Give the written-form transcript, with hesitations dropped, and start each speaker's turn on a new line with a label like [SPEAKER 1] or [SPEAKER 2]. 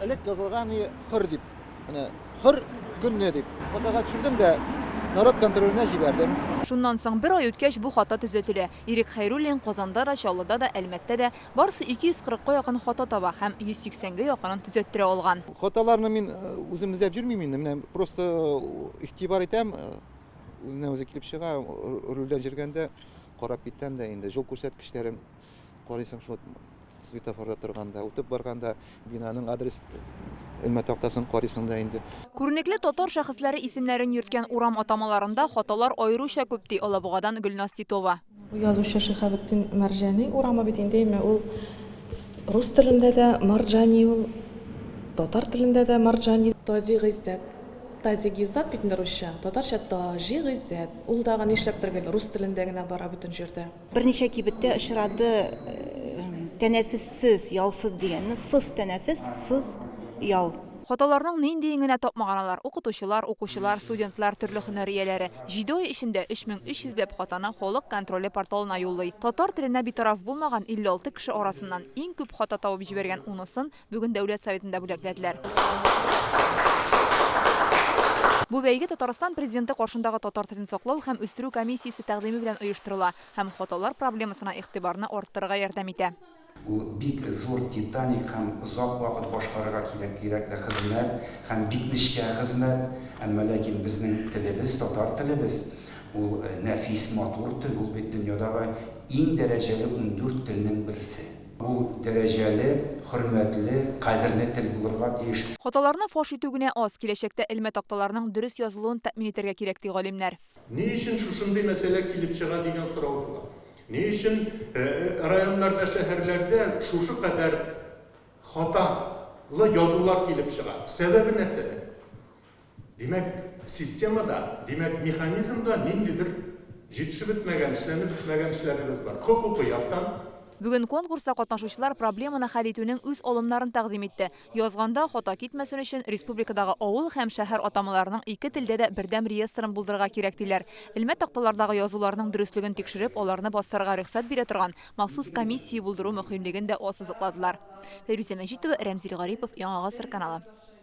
[SPEAKER 1] Элек язылган и хөр дип. Менә хөр көнне дип. Фотога төшердем дә народ контроленә җибәрдем.
[SPEAKER 2] Шуннан соң бер ай үткәч бу хата төзәтелә. Ирек Хәйруллин Казанда да, Чаллыда да, Әлмәттә дә барысы 240 ка якын хата таба һәм 180 гә якынын төзәттерә алган.
[SPEAKER 1] Хаталарны мин үзем эзләп йөрмим инде, менә просто игътибар итәм, үзеннән үзе килеп чыга, рульдән йөргәндә карап китәм дә инде, юл күрсәткечләрен карыйсың шул светофорда торганда, үтеп барганда бинаның адрес элмә тактасын карыйсың да инде.
[SPEAKER 2] Күренекле татар шәхесләре исемнәрен йөрткән урам атамаларында хаталар аеруча күп, ди Алабугадан Гөлназ Титова.
[SPEAKER 3] Бу язучы Шиһабетдин Мәрҗани урамы бит инде, әмма ул рус телендә дә Марджани ул, татар телендә дә Марджани. Тази Гыйззәт. Тази Гиззат бит инде русча, татарча Таҗи Гыйззәт. Ул тагы нишләптер гел рус телендә генә бара бөтен җирдә.
[SPEAKER 4] Берничә кибеттә очрады тәнәфессез, ялсыз дигәнне, сыз тәнәфес, сыз ял.
[SPEAKER 2] Хаталарның ниндиен генә тапмаган алар, укытучылар, укучылар, студентлар, төрле һөнәр ияләре. Җиде ай эчендә 3300 ләп хатаны Халык контроле порталына юллый. Татар теленә битараф булмаган 56 кеше арасыннан иң күп хата табып җибәргән унысын Бүген Дәүләт Советында бүләкләделәр. Бу бәйге Татарстан Президенты каршындагы татар телен саклау һәм үстерү комиссиясе тәкъдиме белән оештырыла һәм хаталар проблемасына игътибарны арттырырга ярдәм итә.
[SPEAKER 5] Ул бик зур титаник һәм озак вакыт башкарырга кирәк кирәкле хезмәт һәм бик нечкә хезмәт. Әмма ләкин безнең телебез, татар телебез, ул нәфис, матур тел, ул бит дөньядагы иң дәрәҗәле 14 телнең берсе. Ул дәрәҗәле, хөрмәтле, кадерле тел булырга тиеш.
[SPEAKER 2] Хаталарны фаш итү генә аз, киләчәктә элмә такталарның дөрес язылуын тәэмин итәргә кирәк, ди галимнәр.
[SPEAKER 6] Ни өчен шушындый мәсьәлә килеп чыга дигән сорау туа. Ни өчен районнарда, шәһәрләрдә шушы кадәр хаталы язулар килеп чыга? Сәбәбе нәрсәдә? Димәк, системада, димәк, механизмда ниндидер җитешеп бетмәгән, эшләнеп бетмәгән эшләребез бар. Хокукый яктан.
[SPEAKER 2] Бүген конкурста катнашучылар проблеманы хәл итүнең үз алымнарын тәкъдим итте. Язганда хата китмәсен өчен республикадагы авыл һәм шәһәр атамаларының ике телдә дә бердәм реестрын булдырырга кирәк, диләр. Элмә такталардагы язуларның дөреслеген тикшереп, аларны бастырырга рөхсәт бирә торган махсус комиссия булдыру мөһимлеген дә ассызыкладылар. Фәйрүзә Мәҗитова, Рәмзил Гарипов, Яңа Гасыр каналы.